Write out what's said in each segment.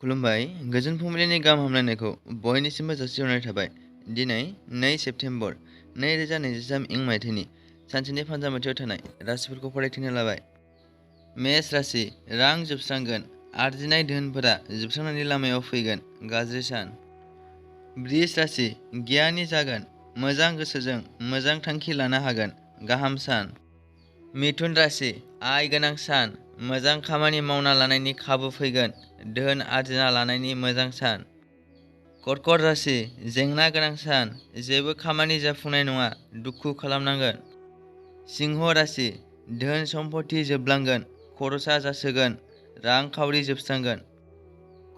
खुलुमबाय गोजोन फुंबिलिनि गाहाम हामलायनायखौ बयनिसिमबो जासिहरनाय थाबाय। दिनै 2 सेप्तेम्बर 2023 इं मायथाइनि सानसेनि फानजामुथियाव थानाय राशिफोरखौ फरायथिनो लाबाय। मेष राशि रां जोबस्रांगोन, आरजिनाय धोनफोरा जोबस्रांनायनि लामायाव फैगोन, गाज्रि सान। बृष राशि गियानि जागोन, मोजां गोसोजों मोजां थांखि लानो हागोन, गाहाम सान। मिथुन राशि आय गोनां सान, मोजां खामानि मावना लानायनि खाबु फैगोन, धोन आरजिना लानायनि मोजां सान। कर्कट राशि जेंना गोनां सान, जेबो खामानि जाफुंनाय नङा, दुखु खालामनांगोन। सिंह राशि धोन सम्पति जोबलांगोन, खरसा जासोगोन, रां खावरि जोबस्रांगोन।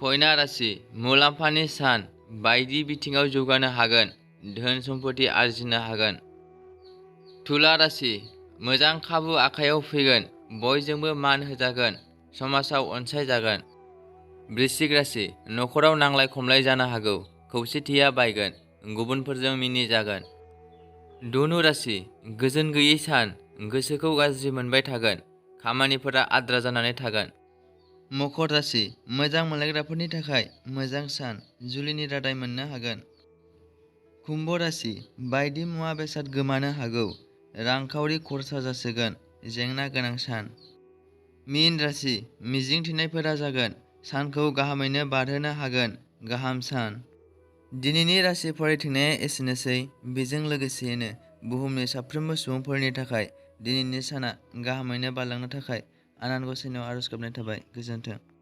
कन्या राशि मुलाम्फानि सान, बायदि बिथिङाव जौगानो हागोन, धोन सम्पति आरजिनो हागोन। तुला राशि मोजां खाबु आखायाव फैगोन, बयजोंबो मान होजागोन, समाजाव अनसायजागोन। वृश्चिक राशि नखराव नांलाय खमलाय जानो हागौ, खौसेथिया बायगोन, गुबुनफोरजों मिनिजागोन। धनु राशि गोजोन गैयै सान, गोसोखौ गाज्रि मोनबाय थागोन, खामानिफोरा आद्रा जानानै थागोन। मकर राशि मोजां मोनलायग्राफोरनि थाखाय मोजां सान, जुलिनि रादाय मोननो हागोन। कुम्भ राशि बायदि मुवा बेसाद गोमानो हागौ, रांखावरि खरसा जासोगोन, जेंना गोनां सान। मीन राशि मिजिं थिनायफोरा जागोन, सानखौ गाहामैनो बारहोनो हागोन, गाहाम सान। दिनैनि राशि फरायथिंनाया एसेनोसै। बेजों लोगोसेयैनो बुहुमनि साफ्रोमबो सुबुंफोरनि थाखाय दिनैनि साना गाहामैनो बारलांनो थाखाय आनान गसाइनाव आरज गाबनाय थाबाय। गोजोन्थों।